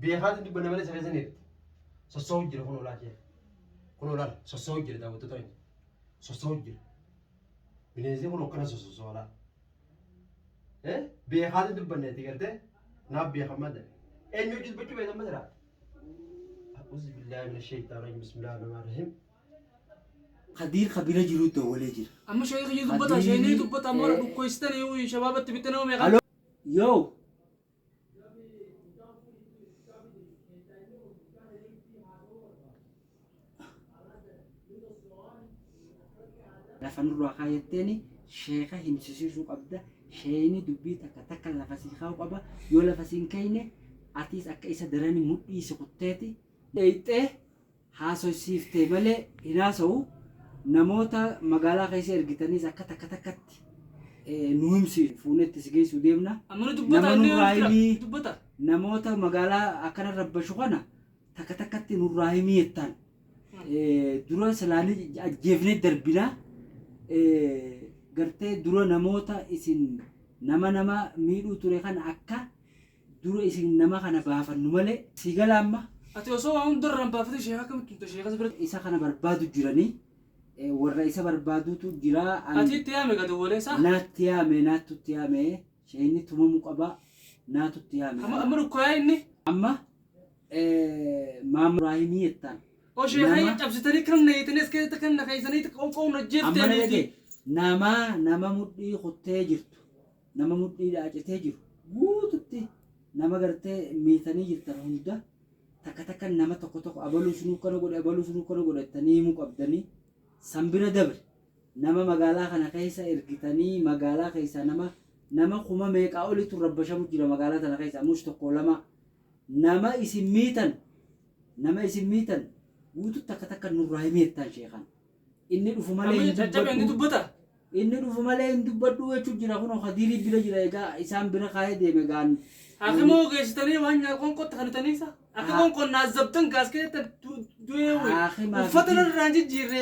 Beekaatiin dubbanna malee isa keessa ni jirti. Sossoo'u jira kun olaa jira. Kun olaal sossoo'u jira daawwattoota keenya. Sossoo'u jira. Bineensi kun akkana sossoo'u laal. Beekaatiin dubbanna itti gartee naaf beekan madda. Eenyu hojii dubbachuu beekan madda. A'uuzu billaahi mina sheeyxaan rajiim bismillaahi rahmaani rahiim. Kadiir ka bira jiru dawwalee jira. Amma sheekii kiyya dubbata sheekni dubbata amma warra dhukkoysitanii shabaabatti bitte nama meeqa. Alo yoo lafa nurraa kaayatteeni sheeka himsisiisuu qabda sheeyni dubbii takka takka lafa sii kaa'u qaba yoo lafa siin keeyne atiis akka isa darani mudhii si kutteeti dheeyxee haasoysiifte malee hin haasawu namoota magaalaa keessa ergitaniis akka takka takkatti nu himsiisu fuunee itti si geessuu deemna Amma ni dubbata nama inni nurraa jira himii dubbata. namoota magaalaa akkana rabbashu kana takka takkatti nurraa himii jettaan dura silaanii ajjeefnee darbinaa gartee dura namoota isin nama nama miidhuu ture kana akka Dura isin nama kana baafannu malee. Sii galaa amma? Ati osoo waa hunda irraa hin baafatin sheeka akkamitti tumta sheeka si biratti. Isa kana barbaadu jiranii warra isa barbaaduutu jira. An Ati itti yaame gaa dawwalee saa? Naatti yaame naattu itti yaame sheeyni tumamu qaba naatu itti yaame. Amma amma dhukkayaa inni? Amma Maamma Ibraahimii jettaan. O sheeka Nama cabsitanii kan na hiitanii as keessatti kan na keessanii qoonqoon amma na ajjeeftanii dhagaye nama nama mudhii kuttee jirtu nama mudhii dhaacetee jiru guututti nama gartee miitanii jirtan hunda takka takka nama tokko tokko abaluu sunuu kana godhe abaluu sunuu kana godhe jettanii himuu qabdanii san bira dabre nama magaalaa kana keessa ergitanii magaalaa keessaa nama nama kuma meeqaa olitu rabbashamu jira magaalaa tana keessa mus tokko lama nama isin miitan nama isin miitan guututti takka takka nurraa himi jettaan sheekaan inni dhufu malee Amma hin caccabee inni dubbadhu dubbata. Inni dhufu malee hin dubbadhuu jechuu jira kunoo kadiirii bira jira egaa isaan bira kaayee deeme gaan Hakimoo geessitanii waan nyaa qoonqootti kanitanii isa akka qoonqoon naazzabtan gaas keessatti du'ee wayi. Haakimaa fi Uffata narraa hin jijjiirre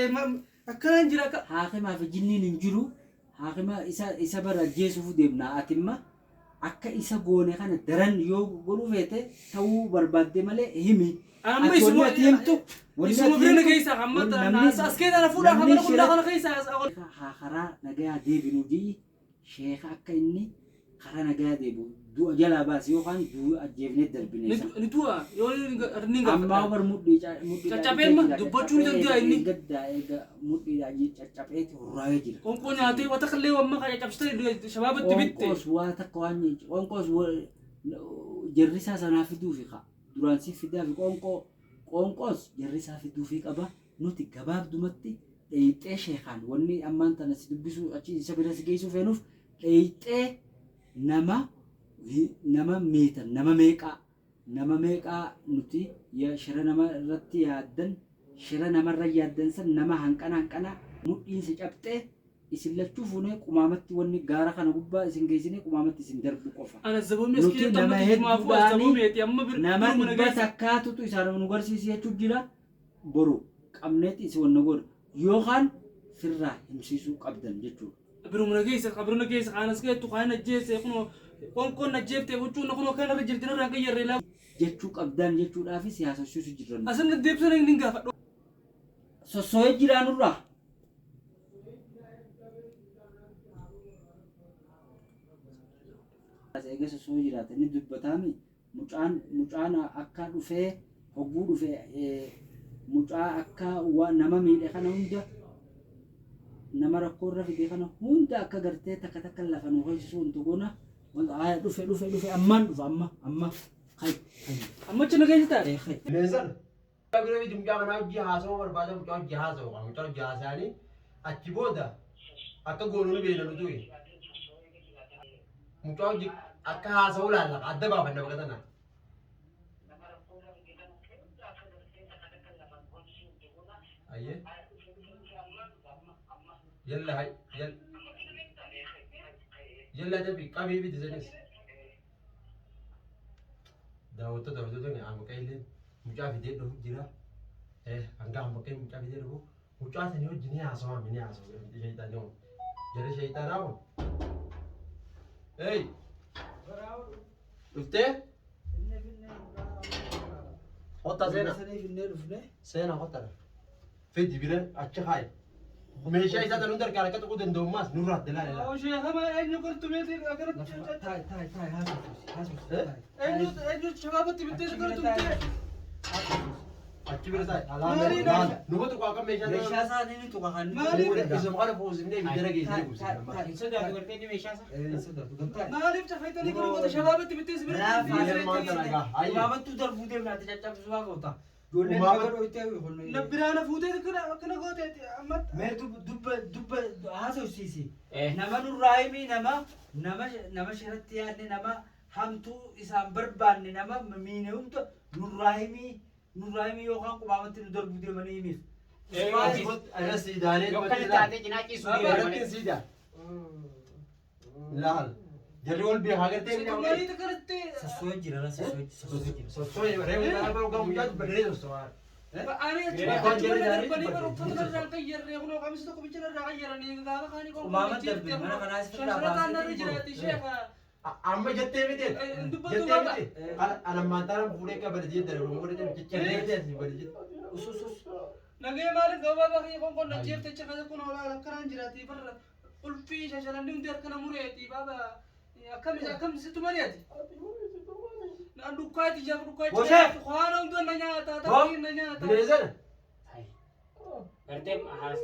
akkanaan jira akka. Haakimaa fi jinniin hin jiru haakima isa isa bara ajjeesuuf deemna atimma akka isa goone kana daran yoo godhuu feete ta'uu barbaadde malee himi. Amma Ati wanni isuma ati himtu wanni isuma ati bira na himtu geessaa hamma namni as keessaa na fuudhaa namni hamma qullaa shira kana keessaa as ol. haa karaa nagayaa deebinu jii sheeka akka inni karaa nagayaa deebi'u du'a jalaa baasi yookaan du'a ajjeefnee darbine isa. Ni du'a yoo ni Ammaa gaafadha. bar mudhii mudhii Caccabee dhaabbatee ma jira dubbachuu ni caccabee danda'a eega inni. eeggaddaa eega mudhiidhaa caccapheeti hurraa'ee jira. Qoonqoo nyaatee wata kallee wamma kan caccabsitanii shabaabatti bitte. Qoonqoos waa takka waan qoonqoos jarrisaa sanaa fiduufi ka duraan si fidaafi qoonqoo qoonqoos jarrisaa fiduufii qaba nuti gabaabdumatti dheeyxee sheekaan wanni ammaan tana si dubbisuu achi isa bira si geessuu feenuuf dheeyxee nama nama miitan nama meeqaa Nama meeqaa nuti ya shira nama irratti yaaddan shira namarra yaaddan san nama hanqana hanqana mudhiin si cabxee isin lachuu fuunee qumaamatti wanni gaara kana gubbaa isin geessinee qumaamatti isin darbu qofa. Ana zaboomii as Nuti keessatti nama amma tijjumaafuu as hedduudhaani zaboomeeti amma bir nama duruma na dhibba geessa. takkaatutu isaan nu garsiisi jechuu jira boru qabneeti isin wanna goona yookaan firraa himsiisuu qabdan jechuudha. Biruma na geessa ka biruma geessa kaan as geettu kaan ajjeesse kunoo qoonqoon ajjeefte huccuun kunoo kan irra jirti irraan qayyarre laa. Jechuu qabdaan jechuudhaafi si haasofsiisu jirra nuti. Asin deebisanii hin gaafadhu. Sossoo'ee jiraa nurraa. Eega sossoo'ee jiraate ni dubbataami. Mucaan mucaan akka dhufee hogguu dhufe mucaa akka wa nama miidhe kana hunda nama rakkoo irra fide kana hunda akka gartee takka takka lafa nu hoysisuu wanti goona wanta aya dhufe dhufe dhufe ammaan dhufa amma amma kay kay Amma achi na keessa taate. kay. Bineensan. Mucaa bira miti mucaa kanaa hojii haasawuu barbaada mucaa hojii haasawu qaba mucaa hojii haasa'anii achi booda akka goonu ni beekna nuti mucaa hojii akka haasawuu laalla adda baafanna bakka tana. Ayyee. Yalla hay yalla. Yalla dafi qabii fidi sanis. Daawwattoota hordoftoonni Amaqeelleen mucaa fidee dhufu jira. Hanga Amaqeen mucaa fidee dhufu mucaa sanii wajjin ni haasawaa ni haasawu sheexaanii kun. Jarri sheexaanaa kun. Hey! Dhuftee? Kottaa seenaa. Sanii finnee dhufne. Seenaa kottaa. Fidi bira achi kaayi. Meeshaa isaa tan hunda harkaan akka tuquu danda'ummaas nurraa adda laala. Oo sheekha maa eenyu gartumeeti akkanatti Taa'i taa'i taa'i haasofsiisi haasofsiisi. eenyu eenyu shabaabatti bittee gartumtee. Achi bira taa'i. Maali Laala. Numa tuqu akka meeshaa Meeshaa isaanii ni tuqa kan. Maali? Isuma kana fuusifnee ibiddara geessee gubsifne. Hin sodaatu gartee inni meeshaa isaa. Hin sodaatu gamtaa. Maaliif cafaytanii kana goota shabaabatti bittee si bira Uumamatu darbuu deemna ati caccabsuu waa goota. Ijoolleen Uumama- bakka dhoyitee kun. Na biraana fuutee akkana akkana gooteeti amma. Mee dubba dubba haasofsiisi. Eh. Nama nurraa himi nama nama nama shiratti yaadne nama hamtuu isaan barbaanne nama miine hunda nurraa himi nurraa himi yookaan qubaamatti nu darbuu deemanii himiif. Irra siidaalee. Yoo akkana taatee cinaa ciisuu deema Irratti malee. siidaa. Laal. Jarri wal beekaa gartee Maaliif akkanatti Sassoo jira la sassoo sassoo jira. Sossooyi reefu kana bahu gamu jaatu badee sossoo'aa. Ani achuma achuma darbanii bara uffata irraa qayyarree kunoo qamisi tokko bicha irraa qayyaranii gaafa kaanii Uumama darbe mana kanaas firraa Shansalataan narra baasee jiraati sheekha. Amma jettee miti. Dubbatu Jettee baaba. miti. Anammaan taana fuudhee akka bada jette darbe godhee jettee miti asii bada jette. Usus us. Nagee maaliif gabaabaa kiyya qoonqoon na jeefte achi keessa kun akkanaan jiraati barra qulfii shashalanni hundi harkana mureeti baaba akkam akkam situ mari'ati. Naan dhukkaati jaaf dhukkaati. Boshee! Waan hundi na nyaata Bo! taphii na nyaata. Bineensana. Gartee haas.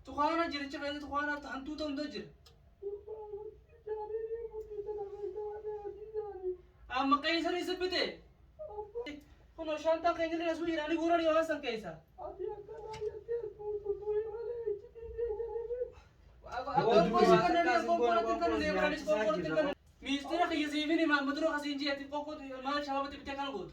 Tukaana jira achi keessa tukaana hantuuta hunda jira. Amma qeessanii sibbite. Kun shantaa keenya illee asuu jira ani guuranii waan san keessa. Ministeera kiyya siifin himaa amma dura kasiin ji'etti qoqqoo maal shabaabatti bitee kana gootu.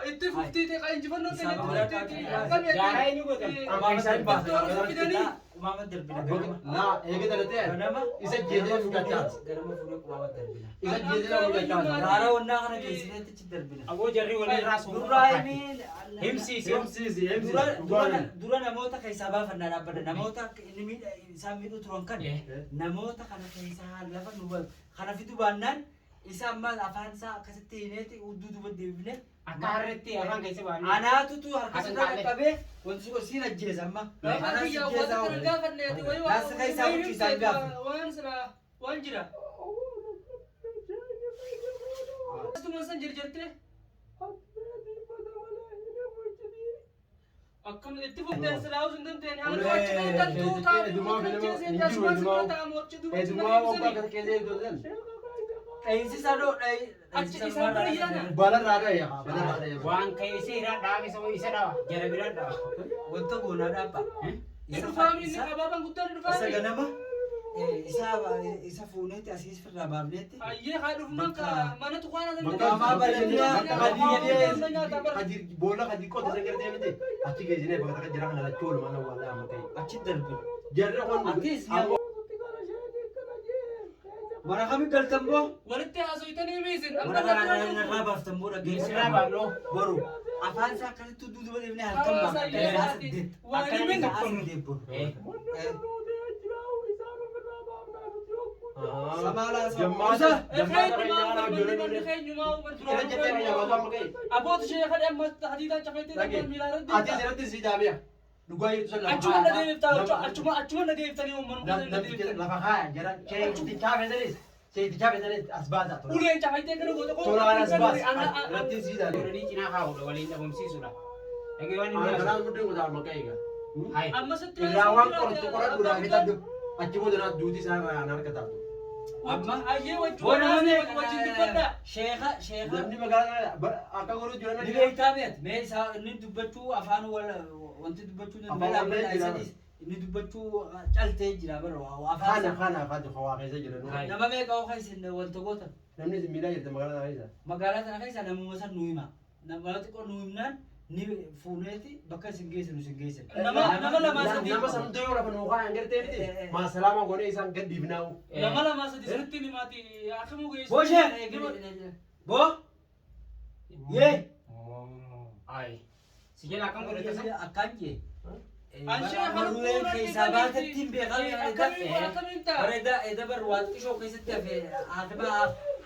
Itti fuftii ta'e injifannoo ta'e itti fuftii ta'e Jaaraa eenyu gootan? Amma isaan Doktora fidanii. Uumama darbina ganama. Laa eega dhalatee Ganama. isa jeetee mucachaas. Ganama fuudhee qubaama darbina. Isa jeetee mucachaas. Raara wannaa kana geessineetti achi darbina. Aboo jarri walirraa soofuu Nurraa fakkaatti. himi. Himsiisi. Himsiisi himsiisi. Dura dura dura namoota keessaa baafannaa dhaabbata. Namoota akka inni miidha isaan miidhuu turan kan namoota kana keessaa lafa nu kana fidu baannaan isa amma afaan isaa akkasitti hineeti hudduu duuba deebifne Akka harreetti afaan keessa baafnee. anaatutu harka As sirraa hin qaqqabee wanti sun siin ajjeesa amma. Anaa si Waan ajjeesa kana gaafanne ati wayii Naasa keessaa bulchiisaan gaafa. waan sila waan jira. Astuma san jirjirte. Akkam itti fufteen silaa osoo hin dandeenye haala achi kan tuutaa fi asumaan sirra ta'amu achi duuba Edumaa waggaa kana keessa eegdoo Dhayinsi isaa dhoo Achi isaan bira yaana. Balarraa dhaya. Balarraa dhaya. Waan ka'eessee irraa dhaame isa isa dhawa. Jara biraa dhawa. Wanta goonaa dhaabba. Inni dhufaami inni abaabaan guddaan Isa dhufaami. ganama isa isa fuuneetti asiis firraa baafneetti. Ayyee haa dhufumaan ka mana tukaana Bakka balaliyaa Kadir boolla kadir qote san gartee miti. Achi geessinee bakka takka jira kana lachuu oolmaa na wallaa amma ta'e. Achi darbina. Jarri kun Atis Mana kami galtan boo? Walitti haasoytanii miisin. Mana kana narraa baaftan boo dhaggeessu. Sirraa baafnoo. Boru afaan isaa akkasitti duuba deemnee halkan baafna. Sa'a saddeet. Waan himin. Sa'a saddeet boru. Jammaata. Abootu ishee kan amma hadiidhaan cafettee miilaa irratti. Ati asirratti si dhaabiya. Dhugaa jirtu sun Achuma na deebiftaa achuma achuma na deebiftanii uummanni na deebiftan. Lafa kaaya jara sheekitichaa feesanis sheekitichaa feesanis as baasa. Uleen cafettee kana goota Tolaan as baasa. Irratti si dhaabiya. Godhanii cinaa kaa'uudha waliin dhabamsiisuudha. Dhagee waan inni Ana haasa'u. kanaan guddin kutaa maqaa eega. Hayi. Amma sitti Irraa waan qortu qoradhuudhaaf hidhadhu. Achi booda naa duuti isaa irraa aan harka taatu. Amma ayyee wajjin Bona wajjin dubbadha. Sheeka sheeka. Namni magaalaa akka godhu jiran Ni beektaa beet mee isaa inni dubbachuu afaan wal wanti dubbachuu Afaan mee wal dhaabbata jira. isa dhiis. Inni dubbachuu caltee jira bara afaan Kana isaa. kana afaan hawaa keessa jiran. Hayi. Nama meeqa oo isin wanta gootan Namni isin miidhaa jirte magaalaa keessa. magaalaa sana keessa namuma san nu hima. Nama xiqqoo nu himnaan ni fuuneeti bakka isin geessinu isin geessin. Nama nama lamaa sadii. Nama samtee yoo lafa nuukaa hin gartee miti. Maasalaama goonee isaan gad dhiifnaa'u. Nama lamaa sadii sirriitti himaati akkamuu geessu. Boo shee boo yee Hayi. Si jala akkam godhate san? akkaan jee Anshee Marruween keessaa baatetti hin beekame. Akkamiin akkamiin ta'a? Bareeda eda bar waa xiqqishoo keessatti hafe haakima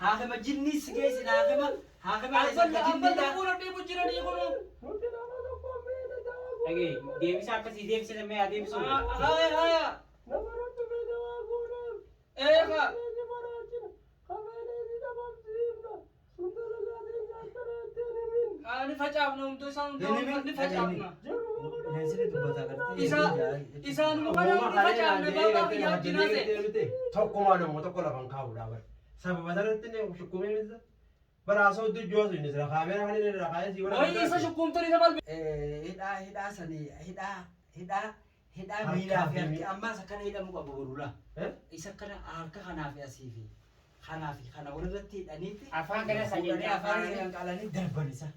haakima jinni si geessin haakima haakima Amma jinni lubbuun adeemu jiranii kunoo. Nuti nama tokko miidhe dawaa Dhagee deebisa akkasii deebisa lammee haa deebisu. Haya haya. Nama rabbi fedhe waa goonaaf. Eegaa. Bineensi maraachina. Kabeeneesi dhabamsiifna. Sun dalagaa teenya akkana ittiin himin. Ni facaafna humtoo isaan humtoo ni facaafna. Jaruma kana Bineensi dubbata gartee. Isaanuma kana ni facaafna baabaa kiyyaa wajjin haasa'e. Tokkumaa nama tokko lafan kaa'uudha bara. Sababa sanatti inni shukkumee misa. Bara asoo iddoo jiru inni sira kaameeraa kan inni irra kaa'ee si godha. Wayii isa shukkuumtoon isa balbe. Hidhaa hidhaa sanii hidhaa hidhaa hidhaa Harkaa miilaa fi fi harki ammaas akkana hidhamuu qaba borula. Eh? Isa akkana harka kanaa fi asii fi kanaa fi kana walirratti hidhaniiti. Afaan kana Fuudhanii sanyii afaan afaan isaan qalanii darban isa.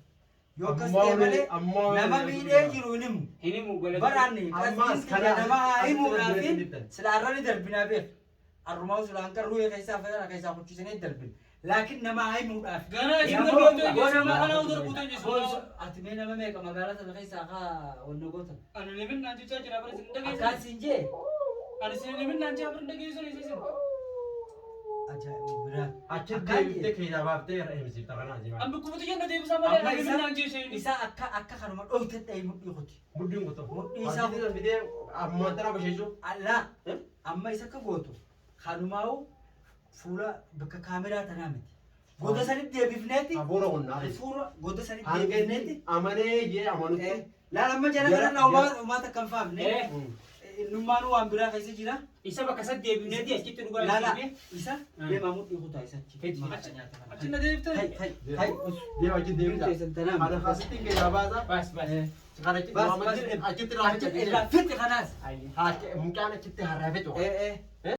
Yoo akkas Ammoo ta'e malee ammoo nama miidhee jiru hin himu. hin himu galata. Baraan Ammaas qastiin kana nama haa asitti himuudhaaf darbine silaarra ni darbinaa beek. Arrumaa silaan qarruu keessaa fayyada keessaa kuchisanii darbin. Laakiin nama haa himuudhaaf. Ganaa isin Nama- darbuutu ejjeesu nama kana darbuutu ejjeesu. Ati mee nama meeqa magaalaa sana keessaa haa wanna gootan? Ani limin naan jechaa jira bara isin Akkaan dhageessan. siin jee Ani isin limin naan jechaa bara dhageessan isin. ajaa'iba biraa. Achi Akkaan deebiftee keessaa baaftee irra himsiifta kana asii An baafte. bukkubutu jenna deebisaa malee Amma ani limin isa- naan jee isheen. Isa akka akka kanuma dhoyte dhahee mudhii kuti. Mudhiin kutu. Mudhii isaa Asii fidee ammaa tana basheessu. Allaa Eh? amma isa akka gootu kanumaa'u fuula bakka kaameraa tanaa miti. Goda sanitti deebifneeti. Hafuura kunnaa. Fuula goda sanitti Hanga deebifneeti. inni amanee jee amanutti. Laal amma jala Jara- kana uumaa uumaa takka hin faafne. Eh. Nummaanuu waan biraa keessa jira. Isa bakka isa deebifneeti achitti dhugaa Laala deebifne. isa deemaa mudhii kutaa isa achi. Fiti. Achi na deebifte. Hay hay hay. Deema achi deebisa. Keessan tanaa Kana miti. asitti keessaa baasa. Bas bas. Kana achi Bas, bas. achitti raafete. Achi irraa fixi kanaas. Ayyi. Mucaan achitti harraafete. Eh eh.